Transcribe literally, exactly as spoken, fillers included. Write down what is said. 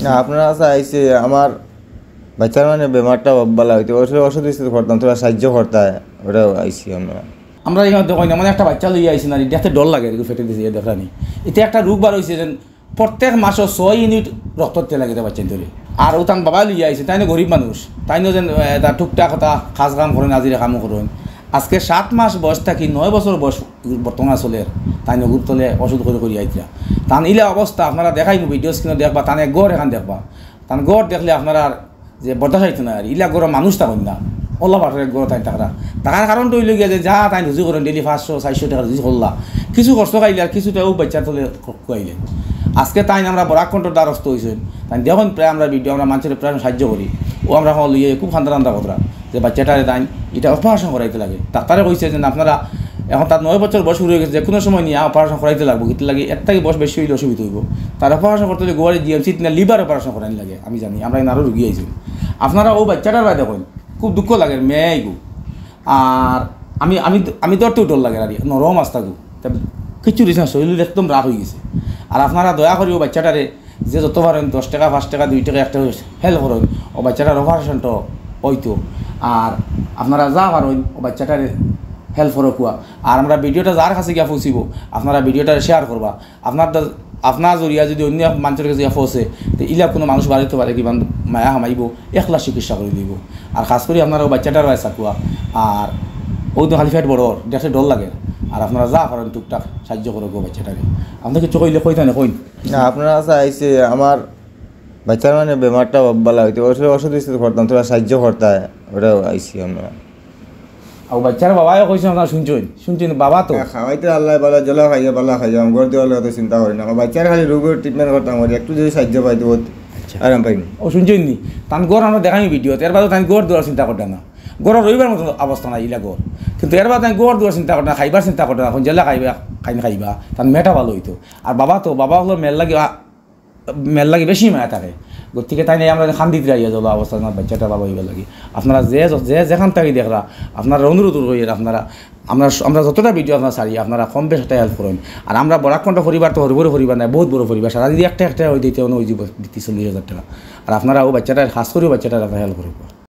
না, আপনার কাছে আইছে আমার বাচ্চার মানে বেমারটা ভালা অইতো, ওষুধ ওষুধ দিতে পারতাম, তোরা সাহায্য করতায়, ওটা আইছি আমরা। আমরা ইখান দেখইন, মানে একটা বাচ্চা লইয়া আইছি না, দেখতে ডর লাগে, এরকম ফেটে দিছে, দেখরানি। ইটা একটা রোগ বার অইছে যে প্রত্যেক মাসো ছয় ইউনিট রক্ত দিতে লাগে বাচ্চাইন্তরে। আর ও তান বাবা লইয়া আইছে, তাইনও গরিব মানুষ, তাইনও যেন, এ, তার টুকটাক কথা কাজ কাম করইন, আজিরা কামও করইন। আজকে সাত মাস বয়স থাকি নয় বছর বয়স বর্তমানে চলের, তাইন অগুর তলে ওষুধ করি করি আইতরা। তান ইলা অবস্থা আপনারা দেখাইমু, ভিডিও স্ক্রিনো দেখবা, তান এক ঘর এখান দেখবা। তান ঘর দেখলে আপনারা আর যে বরদাস্ত অইতো না আর, ইলা ঘরো মানুষ থাকইন না, অলা বাটর এক ঘরো তাইন থাকরা। থাকার কারণটা অইলো গিয়া যে যা তাইন রুজি করইন, ডেইলি পাঁচশো চাইরশো টেকা রুজি করলা, কিছু খরচ খাইলে আর কিছুটা ও বাচ্চার তলে খুয়াইলে। আজকে তাইন আমরা বরাক কণ্ঠর দ্বারস্থ অইছইন, তাইন দেখইন প্রায় আমরা ভিডিও, আমরা মানষরে প্রায় সাহায্য করি, ও আমরা হল ইয়ে খুব খান্দা খান্দা কথা যে বাচ্চাটারে তাইন ইটা অপারেশন করাইতে লাগে। ডাক্তারে কইছে যে আপনারা এখন তার নয় বছর বয়স শুরু অই গেছে, যে কোনো সময় নিয়া অপারেশন করাইতে লাগবো, কিতা লাগি এর থাকি বয়স বেশি অইলে অসুবিধা অইবো। তার অপারেশন করতে অইলে গুয়াহাটি জিএমসিত নিয়া লিভার অপারেশন করাইন লাগে, আমি জানি, আমরা ইনো আরও রুগী আইছইন। আপনারা ও বাচ্চাটার বায় দেখইন, খুব দুঃখ লাগের, মেয়ে আইগো। আর আমি আমি আমি ধরতেও ডর লাগের, আর নরম আস্তা গো। তা কিচ্ছু দিছে না, শরীর একদম রাফ অই গেছে। আর আপনারা দয়া করি ও বাচ্চাটারে যে যত পারইন দশ টেকা, পাঁচ টেকা, দুই টেকা, এক টেকা হেল্প করইন, ও বাচ্চাটার অপারেশনটা অইতো। আর আপনারা যা পারইন ও বাচ্চাটারে হেল্প করউক্কা। আর আমরা ভিডিওটা যার কাছে গিয়া পৌঁছিবো, আপনারা ভিডিওটা শেয়ার করবা। আপনার দ-, আপনার জরিয়া যদি অন্য মানষর কাছে গিয়া পৌঁছে, তে ইলা কোনো মানুষ বাড়িতে পারে কি বান-, মায়া হামাইবো, একলা চিকিৎসা করি দিবো। আর খাস করি আপনারা ও বাচ্চাটার বায় চাকুয়া, আর ও তো খালি পেট বড়, দেখতে ডর লাগে। আর আপনারা যা পারইন টুকটাক সাহায্য করউক্কা বাচ্চাটারে। আপনি কিছু কইলে কইতা না, কইন। না, আপনার কাছে আইছে আমার বাচ্চার মানে বেমারটা ভালা অইতো, ওষুধ ওষুধ দিতে পারতাম, তোরা সাহায্য করতায়, ওটা আইছি আমরা। আর বাচ্চার বাবায় কইছে, আপনারা শুনছইন, শুনছইন, বাবা তো। হ্যাঁ, খাওয়াইতে আল্লাহ ভালা, জলা খাইয়া ভালা খাইয়া, আমি ঘর দেওয়ার কথা চিন্তা করি না। আমার বাচ্চার খালি রোগের ট্রিটমেন্ট করতাম করি, একটু যদি সাহায্য পাইতো বহুত আচ্ছা। আরাম পাইনি। ও শুনছইন নি? তান ঘর আমরা দেখাইমু ভিডিওত, এর বাদে তান ঘর দেওয়ার চিন্তা করতা না। ঘর রইবার মতো অবস্থা নাই, ইলা ঘর। কিন্তু এর বাদে তান ঘর দেওয়ার চিন্তা করতা না, খাইবার চিন্তা করতা না, এখন জেলা খাইবা, খাইন খাইবা, তান মেয়েটা ভালা অইতো। আর বাবা তো, বাবা হলো মেয়ের লাগি, আ, মেয়ের লাগি বেশি মায়া থাকে। গতিকে তাইন আমরা খান্দিত রাইয়া যাবো অবস্থা, আমার বাচ্চাটা ভালা অইবার লাগি। আপনারা যে, যে যেখান থাকি দেখরা, আপনারা অনুরোধ করি, আপনারা, আমরা, আমরা যতটা ভিডিও আপনারা ছাড়ি, আপনারা কম বেশ একটা হেল্প করইন। আর আমরা বরাক কণ্ঠ পরিবার তো হরু বড় পরিবার নায়, বহুত বড় পরিবার। সারা যদি একটা একটা অই দিতে, অনো অই দিব, দিতে চল্লিশ হাজার টেকা। আর আপনারা ও বাচ্চাটার, খাস করি ও বাচ্চাটার আপনারা হেল্প করউক্কা।